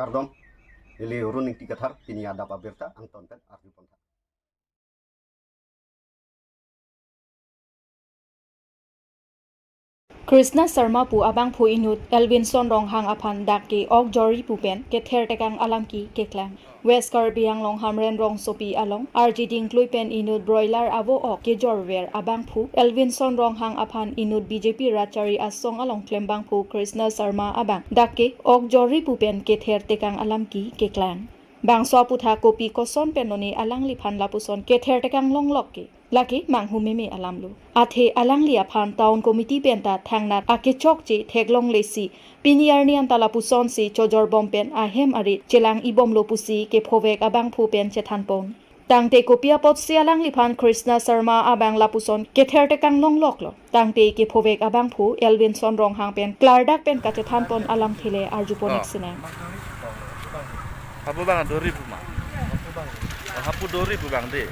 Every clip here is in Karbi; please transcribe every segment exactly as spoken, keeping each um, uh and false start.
Kardom, ili Arun Ingti Kathar, pini adap abirta angton pen arju pon tha. Krishna Sharma pu abangphu inut Elvinson Ronghang aphan dak ke ok jori pu pen kether tekang alam ke keklang. West Karbi Anglong Hamren rongsopi along R G Dingklui pen inut broiler avo ok kejorver abangphu Elvinson Ronghang aphan inut B J P Ratchari Asong along klembangphu Krishna Sharma abang dak ke ok jori pu pen kether tekang alam ke keklang. Bangso aputhak kopi koson pen none alangliphan lapuson kether tekang longlok ke, lake manghu meme alam lo. Athe alangli aphan town committee pen ta thangnat akechokche theklongle si, pini arni anta lapuson si chojor bom pen ahem arit chelang ibom lo pusi kephovek abangphu pen chethan pon. Tangte kopi apotsi alangliphan Krishna Sharma abang lapuson kether tekang longlok lo. Tangte kephovek abangphu Elvinson Ronghang pen klardak pen kachethan pon alamthe le arju pon Oh. ik sinang. Hapu bang dori pu ma. Oh, hapu dori pu bang de.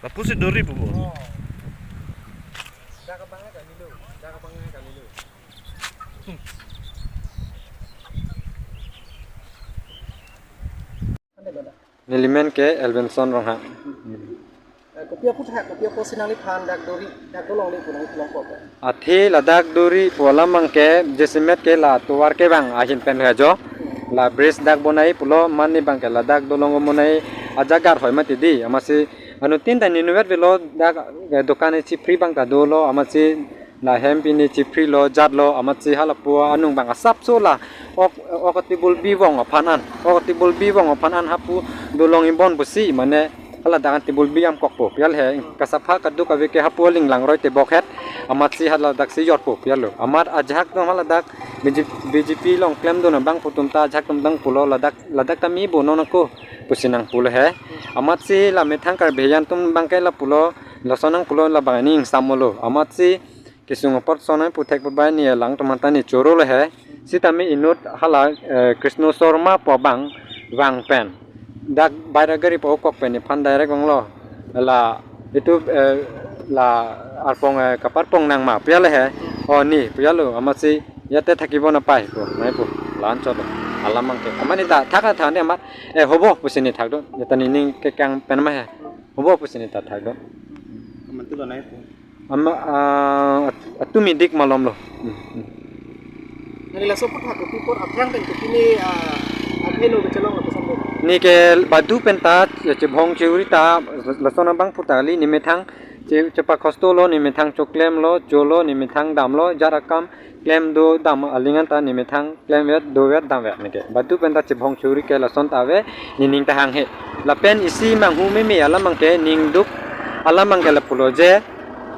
Lapusi dori pu bo. Neli men ke Elvinson Ronghang. Eh, kopi aputhak, kopi apotsi nangliphan dak dori, dak dolongle pu nangthan pon ke? Athe ladak dori pu alam abang ke, jasemet ke la tovar ke bang ahin pen lo jo. La bridge dak bonai pulo, mane abang ke ladak dolong bonai ajaga hoi mati di, amatsi anuttin ta ninvet velo dak, eh, dokan chipri abang ta dolo, amatsi lahem pini chipri lo, jat lo, amatsi halapu anung abang asapso la ok, ok table bivong aphan an, ok table bivong aphan an hapu dolong ibon pusi, mane haladak an table bi am kokpo, pial he, kasapha kaduk ave ke hapu aling langroi tebok het, amatsi haladak si yorpo, pial lo. Amat ajahak dong haladak B J P, B J P along klemdun abangphu atum ta ajahak atum dang pulo ladak, ladak ta me bo non ako pusi nangpulo he. Amatsi la methang Karbi atum abang ke la pulo, lason nangpulo la bang aning samolo. Amatsi kesung apor sonai puthek pabai ni alang teman tani choro le he. Sitame inut hala, eh, Krishna Sharma pu abang vang pen dak baira gari pu okok pen nephan direct onglo. La itu, eh, la arpong, eh, kaparpong nang ma, pial he. Oh ni, pial lo, amatsi yate thakibo na pai pu, nai pu, lan chot. Alam abang ke. Amat ne ta thak than de amat, eh, hobo pusi ne thak do. Yata nining kekang pen ma he. Hobo pusi ne ta thak do. Amat tu lo nai pu. Ama, ah, at-, atumi dik malom lo. Hmm, hmm. Nani laso aputhak kopi apor aphrang pen kopi ne, ah, atheno kechelong lapuson lo. Ne ke badu pen ta chebhong cheuri ta lason abangphu ta kali, ne methang che-, chepakhosto lo, ne methang choklem lo, cholo, ne methang damlo, jat akam klem do dam aling an ta ne methang klemvet, dovet, damvet ne ke. Badu pen ta chebhong cheuri ke lason ta ave, nining ta hang he. Lapen isi manghu meme alam abang ke, ningduk alam abang ke lapulo je,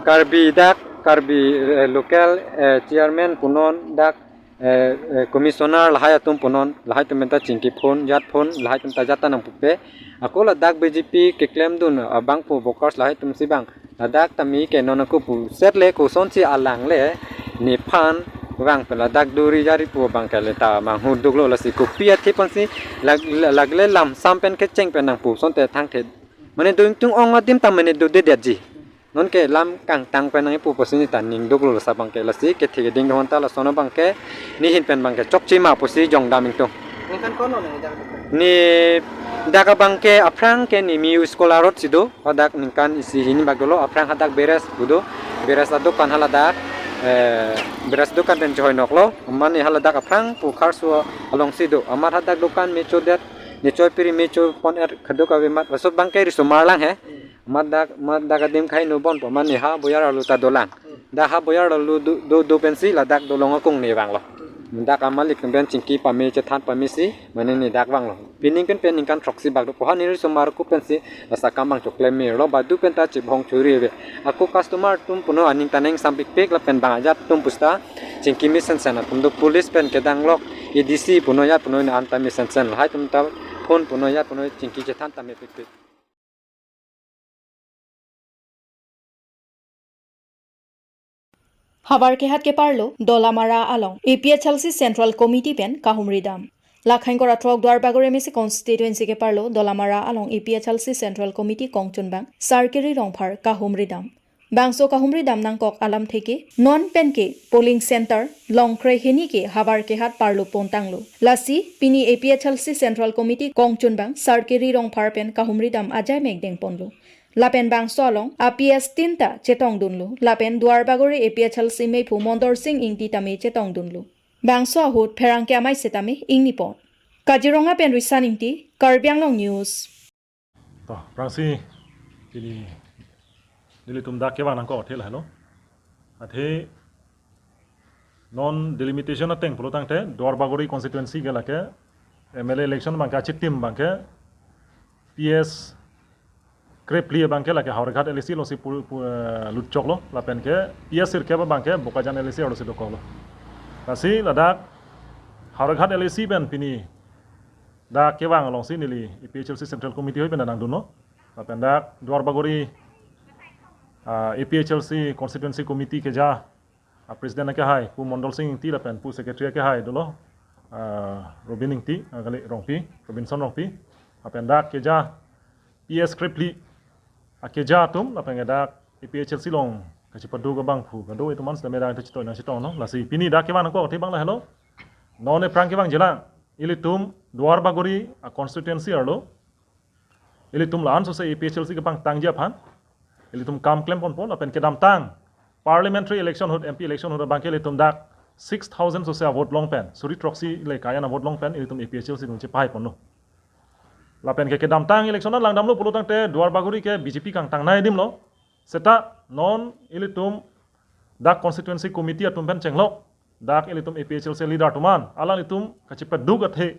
Karbi dak, Karbi, eh, local, eh, chairman punon dak, eh, eh, commissioner lahai atum punon, lahai atum pen ta chingki phone, jat phone, lahai atum ta jat ta nangpupe. Ako ladak B J P keklemdun abangphu workers lahai atum si bang ladak tame ke non ako puset le kosonsi alang le nephan vang pen ladak dori jari pu abang ke le ta manghu duk lo, lasi kopi athe ponsi lag-, lag le lam sam pen kecheng pen nangpu asonte thangthe. Mane do ingtung ong adim ta mane do dedetji. Non ke lam kangtang pen nangpu pusi ne ta ningduk lo, lasi abang ke lasi kethe keding do hon ta lason abang ke ne ahin pen abang ke chokche ma pusi jongdam ingtung. Ningkan kono nang dak? Ne dak abang ke aphrang ke ne Miyu School arot si do, hadak ningkan isi hini bak dolo, aphrang hadak Beres pu do, Beres adokan haladak, eh, Beres dokan pen chehoi nok lo, mane haladak aphrang pu Kharso along si do, amat hadak dokan me chodet, ne choi piri me choi pon er kaduk ave amat, laso abang ke risomar lang he, amat dak, amat dak adim khai no bon pu mane ha boyar arlo ta dolang. Dak ha boyar arlo do, do, do pensi ladak dolong akung ne vanglo. Dak amalik pen chingki pame chethan pame si, mane ne dak vanglo. Pining pen pen ningkan throksi bak do pu ha ne risomar ku pensi lasi akam abang choklem me lo, badu pen ta chebhong cheuri ave. Ako customer atum puno aning ta neng sampikpik lapen bang ajat atum pusta chingki mesen sen atum do, police pen kedang lok, A D C puno ajat puno ne an ta mesen sen, lahai atum ta phone puno ajat puno chingki chethan ta mepikpik. Havar kehat keparlo Dolamara along A P H L C Central Committee pen kahumri dam. Lakhang kora throk Duarbagori M A C constituency keparlo Dolamara along A P H L C Central Committee kongchunbang Sarkiri Rongphar kahumridam. Bangso kahumridam nangkok alamthe ke non pen ke polling center Longkre hini ke havar kehat parlo pontanglo. Lasi pini A P H L C Central Committee kongchunbang Sarkiri Rongphar pen kahumridam ajai mekdeng ponlo. Lapen bangso along a P S tinta chetongdunlo. Lapen Duarbagori A P H L C mephu Mondol Sing Ingti tame chetongdunlo. Bangso ahut pherangke amei setame ingnipon. Kaziranga pen Risan Ingti, Karbi Anglong News. To, prangsi, pini nelitum dak kevang nangkok athe lahelo. Athe non delimitation ateng pulo tangte Duarbagori constituency ke lake M L A election abangke achitim abangke P S krephli abangke lake Howraghat L A C alongsi pu, pu, eh, lutchoklo, lapen ke P S sirkep abangke Bokajan L A C alongsi dokoklo. Lasi ladak Howraghat L A C pen pini dak kevang alongsi neli A P H L C Central Committee hoi pen nangdunlo. Lapen dak Duarbagori, ah, A P H L C Constituency Committee keja, ah, President akehai, Pu Mondol Sing Ingti lapen Pu Secretary akehai dolo, ah, Robin Ingti, ah, kali Rongpi, Robinson Rongpi. Lapen dak keja P S krephli akeja atum, lapen ke dak A P H L C along kachepaduk abangphu kadokave atum an setame dak chetoi nangchetonglo. Lasi pini dak kevang nangkok athe abang lahelo. Non aphrang kevangjilang, ilitum Duarbagori a constituency arlo, ilitum la-an sose A P H L C kepangtangji aphan ilitum kam klemponpo, lapen kedamtang parliamentary election ahut, M P election ahut abangke ilitum dak six thousand sose avote long pen, suri throksi le kayan avote long pen ilitum A P H L C atum chepahaiponlo. Lapen ke kedamtang election an langdamlo pulo tangte Duarbagori ke B J P kangtangnei adim lo. Seta non ilitum dak constituency committee atum pen chenglok, dak ilitum A P H L C leader atum an, alanglitum kachepaduk athe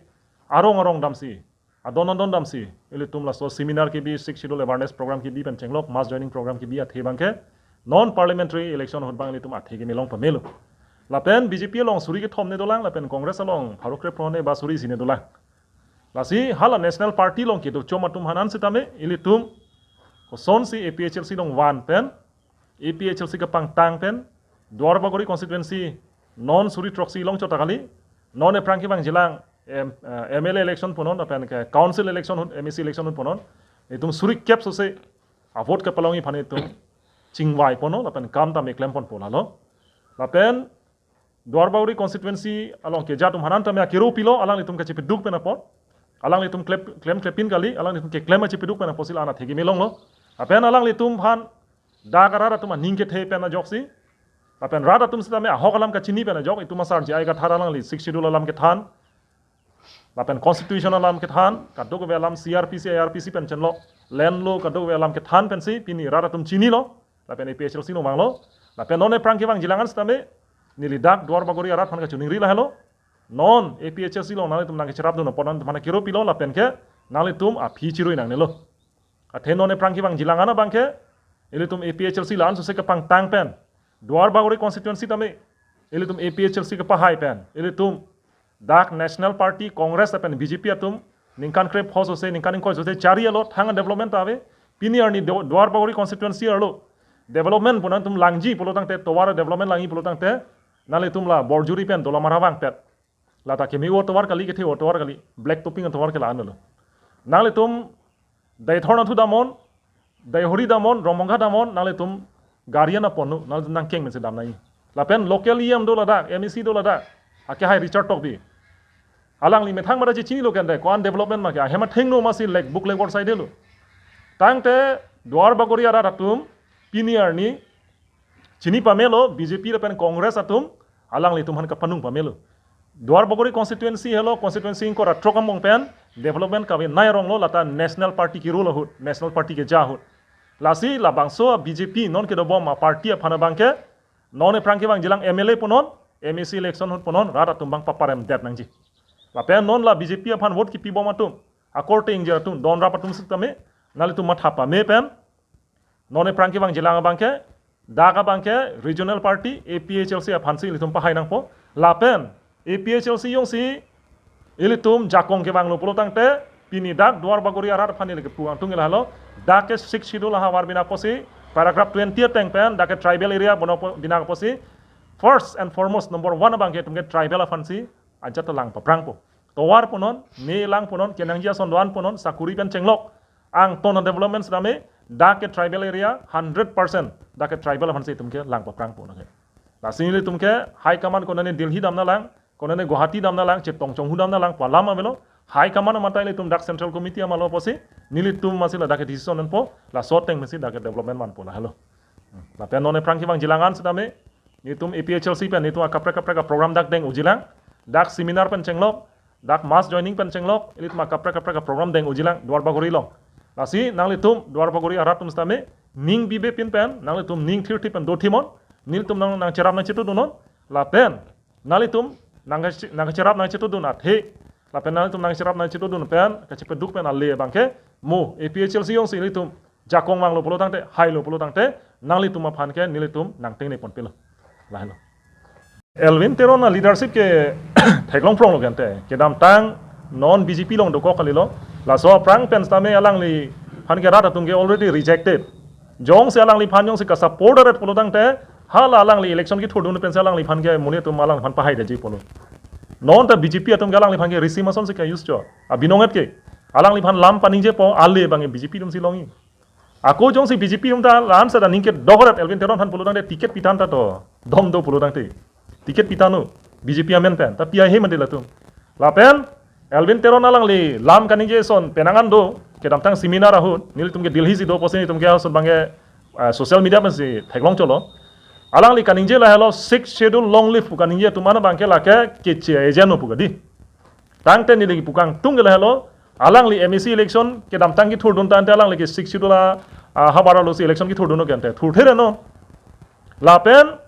arong arong damsi, adon adon damsi, ilitum laso seminar kebi, Sixth Schedule awareness program kebi pen chenglok, mass joining program kebi athe abangke non parliamentary election ahut abang ilitum athe keme long pamelo. Lapen B J P along suri kethom ne dolang, lapen Congress along pharo krephongo ne ba suri isi ne dolang. Lasi hala National Party along kedo chom atum aphan setame ilitum kosonsi A P H L C along van pen, A P H L C kepangtang pen, Duarbagori constituency non suri throksi longchot ta kali, non aphrang kevangjilang M, eh, M L A election punon, lapen ke council election ahut, M A C election ahut punon, itum suri kep sose avote kepalongji aphan itum chingvaiponlo, lapen kam tame klemponpo lalo. Lapen Duarbagori constituency along keja atum aphan tame akero pilo, alanglitum kachepaduk pen apot, alanglitum klep, klem klepin kali, alanglitum keklem kachepaduk pen apotsi la-an athe keme longlo. Lapen alanglitum aphan dak arat atum aning kethe pen ajoksi, lapen rat atum setame ahok alam kachini pen ajok, itum asar J I Kathar alangli Sixth Schedule alam kethan, lapen constitution alam kethan, kadokave alam C R P C, I R P C pen chenglok, land law kadokave alam kethan pensi pini rat atum chinilo, lapen A P H L C along vanglo. Lapen non aphrang kevangjilang an setame neli dak Duarbagori arat aphan kachiningri lahelo. Non A P H L C along nanglitum nangkacherapdun apot nanglitum aphan akero pilo, lapen ke nanglitum aphi chirui nangnelo. Athe non aphrang kevangjilang an abangke ilitum A P H L C la-an sose kepangtang pen, Duarbagori constituency tame ilitum A P H L C kepahai pen, ilitum dak National Party, Congress lapen B J P atum ningkan krepho sose, ningkan ingkoi sose chari alo thang development ta ave. Pini arni Do-, Duarbagori constituency arlo development pu nangtum langji pulo tangte, tovar development langji pulo tangte, nanglitum la Borjuri pen Dolamara vangpet, lata keme-o tovar kali, kethe-o tovar kali, black topping tovar ke la-an lo. Nanglitum Deithor Nathur damnon, Deihori damnon, Rongmongha damnon, nanglitum gari an ponlo, nanglitum nangkeng mensi damnai. Lapen local E M do ladak, M A C do ladak, akehai Richard Tokbi. Alangli methang mada chechinilo kende, ko-an development ma ke, ahem athengno masi lek buk lek bor side lo. Tangte Duarbagori arat atum pini arni chini pamelo, B J P lapen Congress atum alanglitum aphan kapanung pamelo. Duarbagori constituency helo, constituency ingkoi ra throk among pen development kavenei arong lo, lata National Party ke rule ahut, National Party keja ahut. Lasi labangso B J P non kedobom a party aphan abangke non aphrang kevangjilang M L A punon, M A C election ahut punon, rat atum abang paparemdet nangji. Lapen non la B J P aphan vote kipibom atum, akorte ingjir atum, don rap atum setame nanglitum matha pame pen, non aphrang kevangjilang abangke, dak abangke regional party A P H L C aphansi ilitum pahai nangpo. Lapen A P H L C jongsi ilitum jakong kevanglo pulo tangte, pini dak Duarbagori arat aphan ili kepu angtung lahelo, dak ke Sixth Schedule ahavar bina apotsi, paragraph twenty ateng pen, dak ke tribal area bono po-, bina apotsi, first and foremost, number one abangke itum ke tribal aphansi ajat lang paprangpo. tovar punon, ne lang punon, kenangji ason do-an punon, sakuri pen chenglok. Angton development sitame, dak ke tribal area, hundred percent, dak ke tribal aphan si itum ke lang paprang punon ke. Lasi nelitum ke, high command konane Delhi damna lang, konane Guwahati damna lang, chetong chonghu damna lang, pu alam avelo, high command amat ta ilitum dak central committee amalo pusi, nelitum masi ladak ke decision enpo, laso ateng masi dak ke development manpo lahelo. Lapen non aphrang kevangji lang-an sitame, nelitum A P H L C pen, nelitum akaprek kaprek a program dak deng-uji lang, dak seminar pen chenglok, dak mass joining pen chenglok, ilitum akaprek kaprek a program deng-uji lang, Duar Bagori along. Lasi, nanglitum, Duar Bagori arat atum sitame, ning bibe pin pen, nanglitum ning thirthip pen dothimnon, nelitum nang, nangcherap nangchetudunnon, lapen, nanglitum, nang, nangcherap nangchetudun athe, lapen nanglitum nangcherap nangchetudun pen, kachepeduk pen ale abangke, mo, A P H L C jongsi ilitum, jakong vanglo pulo tangte, hailo pulo tangte, nanglitum aphan ke nelitum nangtengne ponpelo. Lahelo. Elwin Teron a leadership ke theklong phronglo gente. Kedamtang non B J P along dokok kalilo. Laso aphrang pen sitame alangliphan ke rat atum ke already rejected. Jongsi alangliphan jongsi ka support aret pulo tangte, hala alangli election kethurdun pensi alangliphan ke monit atum alangliphan pahaidetji pulo. Non ta B J P atum ke alangliphan ke risim ason si ka-use chot. Abinong et ke. Alangliphan lam paningjepo ale abang B J P atum si longji. Ako jongsi B J P atum ta la-an seta ning kedok aret Elwin Teron aphan pulo tangte ticket pithan ta to. Dom do pulo tangte. Ticket pithannon B J P amen pen. Ta pi ahe mande latum. Lapen Elwin Teron alangli lam kaningje ason penang an do. Kedamtang seminar ahut. Nelitum ke Delhi si do pusi nelitum ke ason abangke, ah, social media pensi theklong chotlo. Alangli kaningje lahelo Sixth Schedule long live pu kaningje atum an abangke lake keche agent pu kadi. Tangte neli kipu kangtung ke lahelo, alangli M A C election kedamtang kethurdun tangte alangli ke Sixth Schedule a, a, habar alosi election kethurdun ke ante. Thurthe re non. Lapen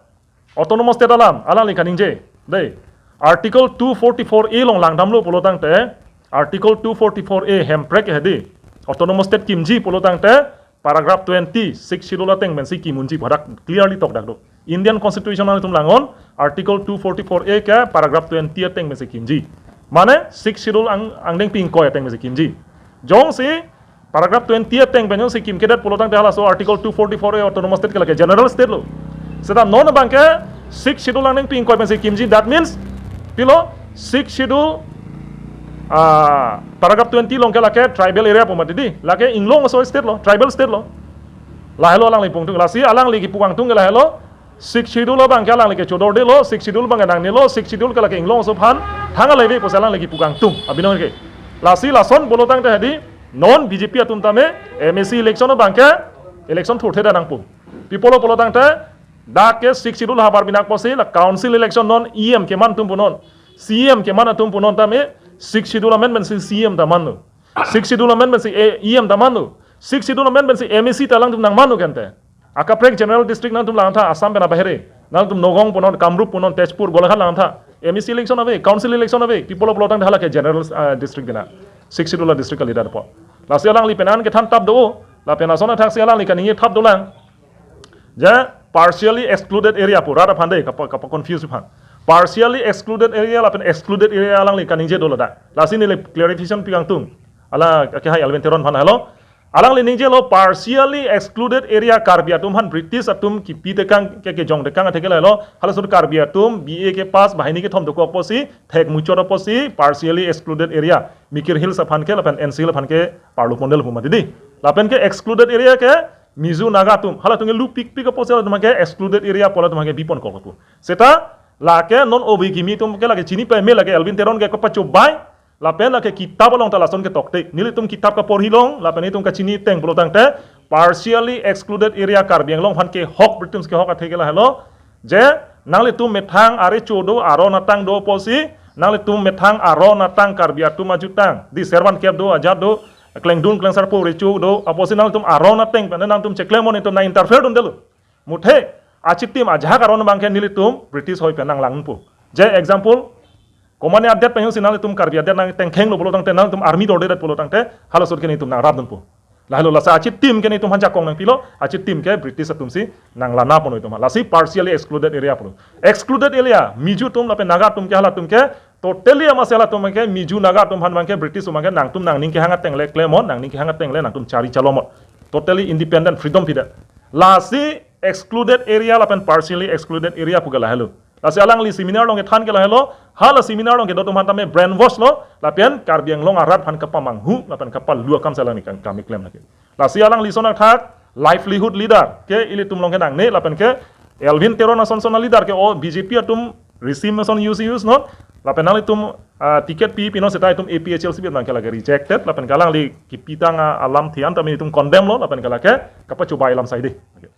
autonomous state alam, alangli kaningje. Dei, Article two forty-four A along langdamlo pulo tangte, Article two forty-four A hemprek hedi, autonomous state kimji pulo tangte, paragraph twenty, Sixth Schedule ateng pensi kim unji pu hadak clearly tokdak do. Indian Constitution nangtum langnon, Article two forty-four A ke paragraph twenty ateng pensi kimji. Mane, Sixth Schedule ang, angdengpi ingkoi ateng pensi kimji. Jongsi, paragraph twenty ateng pen jongsi kimkedet pulo tangte halaso Article two forty-four A autonomous state ke lake general state lo. Seta non abangke Sixth Schedule angdengpi ingkoi pensi kimji, that means, pilo, Sixth Schedule, ah, paragraph twenty along ke lake tribal area pu mati di, lake inglong aso state lo, tribal state lo. Lahelo alangli pungtung, lasi alangli kipu kangtung ke lahelo, Sixth Schedule abangke alangli ke chodordelo, Sixth Schedule abangke nangnelo, Sixth Schedule ke lake inglong aso aphan, thang aleve pusi alangli kipu kangtung, abinong ke. Lasi lason pulo tangte hedi, non B J P atum tame, M A C election abangke, election thurthe da nangpo. Pi apotlo pulo tangte, dak ke Sixth Schedule habar binak pusi, la council election non E M keman atum punon, C E M keman atum punon tame, Sixth Schedule amendment si C E M ta manlo. Sixth Schedule amendment si E M ta manlo. Sixth Schedule amendment si M A C ta alangtum nangmanlo kente. Akaprek general district nangtum langtha Assam pen abahere. Nangtum Nagaon punon, Kamrup punon, Tezpur, Golaghat langtha. M A C election ave, council election ave. Pi apotlo pulo tangte halake general, ah, district bina. Sixth Schedule district kalidet po. Lasi alangli penang kethan tap do. Lapen ason athaksi alangli kaningje tap dolang. Ja partially excluded area pu rat aphan dei kapa, kapa confuse aphan. Partially excluded area lapen excluded area alangli kaningje do ladak. Lasi neli clarification pi kangtung. Ala ke hai Elwin Teron aphan helo. Alangli ningjelo partially excluded area Karbi atum aphan British atum kipi tekang ke kejong tekang atheke lahelo. Halaso Karbi atum B A ke pass, banghini kethom dokok pusi, thek muchot pusi, partially excluded area. Mikir Hills aphan ke, lapen N C Hills aphan ke, parlo pondetpo mati di. Lapen ke excluded area ke, Mizo Naga atum, halatum ke lupikpik apotsi halatum ke excluded area pu halatum ke biponkok lapu. Seta, lake non obi kimi atum ke lake chini pame lake Elwin Teron ke kapachobai, lapen lake kitap along ta lason ke tokte. Nelitum kitap kaporhi long, lapen itum kachini teng pulo tangte, partially excluded area Karbi Anglong aphan ke hok British ke hok atheke lahelo, je, nanglitum methang arecho do, aron atang do pusi, nanglitum methang aron atang Karbi atum ajutang, di servan kep do, ajat do, klengdun klengsarpo recho do, apotsi nangtum aron ateng pen nangtum cheklemnon, itum nang interfere dundelo. Muthe, achitim ajahak aron abangke nelitum British hoi pen nanglangpo. Je example, komane adet pen jongsi nangtum Karbi adet nangtengkhenglo pulo tangte, nangtum army dordedet pulo tangte, halaso ke nelitum nangrapdunpo. Lahelo lasi achitim ke nelitum aphan jakong nangpilo, achitim ke British atum si nanglana ponlo itum aphan. Lasi partially excluded area pulo. Excluded area, Mizo atum lapen Naga atum ke halatum ke, totally amatsi halatum ke, Mizo Naga atum aphan abangke British atum abangke nangtum nangning kehang ateng le klemnon, nangning kehang ateng le nangtum chari chalomnon. Totally independent, freedom pidet. Lasi excluded area lapen partially excluded area pu ke lahelo. Lasi alangli seminar along kethan ke lahelo, hala seminar along kedo atum aphan tame brainwash lo, lapen Karbi Anglong arat aphan kapamanghu, lapen kapalu akam si alangli kam, kam keklem lake. Lasi alangli ason athak livelihood leader ke ilitum along ke nangne, lapen ke Elwin Teron ason ason a leader ke o B J P atum resim ason use use non, lapen nanglitum, ah, ticket pi pinon seta itum A P H L C pi nang ke lake rejected, lapen ke alangli kipitang a alam thian tame itum condemn lo, lapen ke lake kapachobai alam saide. Okay.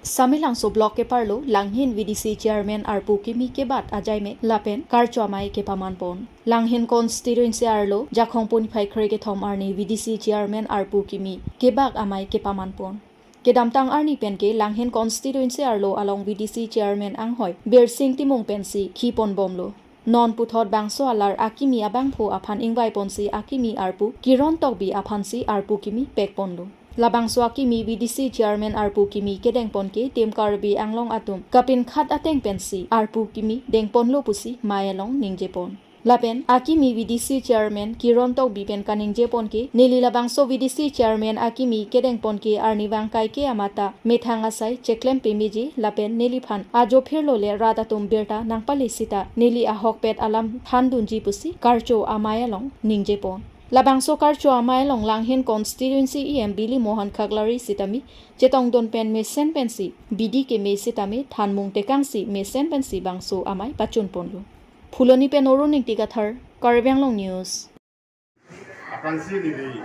Samelangso block keparlo Langhin V D C chairman arpu kimi kebat ajaime lapen karcho amei kepaman pon. Langhin constituency arlo Jakhong puni phai kre kethom arni V D C chairman arpu kimi kebak amei kepaman pon. Kedamtang arni pen ke Langhin constituency arlo along V D C chairman anghoi Birsing Timung pensi khipon bomlo. Non puthot bangso alar akimi abangphu aphan ingvai ponsi akimi arpu Kiron Tokbi aphansi arpu kimi pek ponlo. Labangso akimi V D C chairman arpu kimi kedeng pon ke Team Karbi Anglong atum kapinkhat ateng pensi arpu kimi deng ponlo pusi mei along ningje pon. Lapen akimi V D C chairman Kiron Tokbi pen kaningje pon ke neli labangso V D C chairman akimi kedeng pon ke arnivang kaike amata methang asai cheklem pemeji lapen neliphan ajo phirlo le rat atum birta nangpale seta neli ahokpet alam thandunji pusi karcho amei along ningje pon. Labangso karcho amei along Langhin constituency E M Bili Mohan Khaklari sitame chetongdun pen mesen pensi bidi keme sitame thanmung tekangsi mesen pensi bangso amei pachun ponlo. Phuloni pen Orun Ingti Kathar, Karbi Anglong News. Aphrangsi neli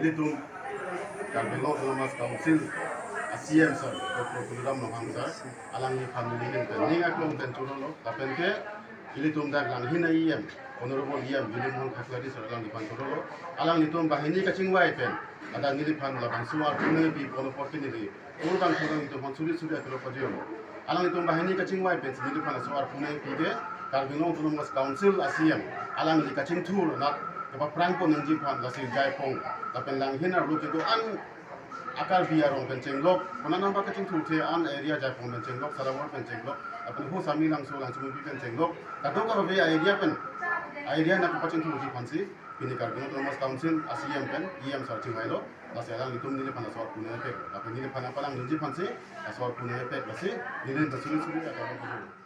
ilitum Karbi Anglong Autonomous Council a C M sir, Doctor Tuliram Ronghang sir, alangliphan neli pen ning aklong pen chorolo, lapen ke ilitum dak Langhin a E M, Honorable E M Bili Mohan Khaklari sir alangliphan chorolo, alanglitum banghini kachingvai pen, ladak neliphan labangso arpu nangpi pon apot ke neli Ur bang thurang itum aphan suri suri akelo pajirlo. Alanglitum banghini kachingvai pensi neliphan laso arpu nangpi ke Karbi Anglong Autonomous Council a C M alangli kachingthur nat kapaphrang pon nangji aphan lasi Jaipong lapen Langhin arlo kedo-an a-Karbi arong pen chenglok, konat nangba kachingthurthe an area Jaipong pen chenglok, Salawar pen chenglok, lapen ho Samelangso Langchimungpi pen chenglok, kadokave a-area pen, a-area nat kapachingthurji aphansi pini Karbi Anglong Autonomous Council a C M pen E M sir chingvailo, lasi alanglitum neliphan laso arpu nangpek, lapen neliphan nangpalang dunji aphansi laso arpu nangpek, lasi neli pen suri suri akelo pajirlo.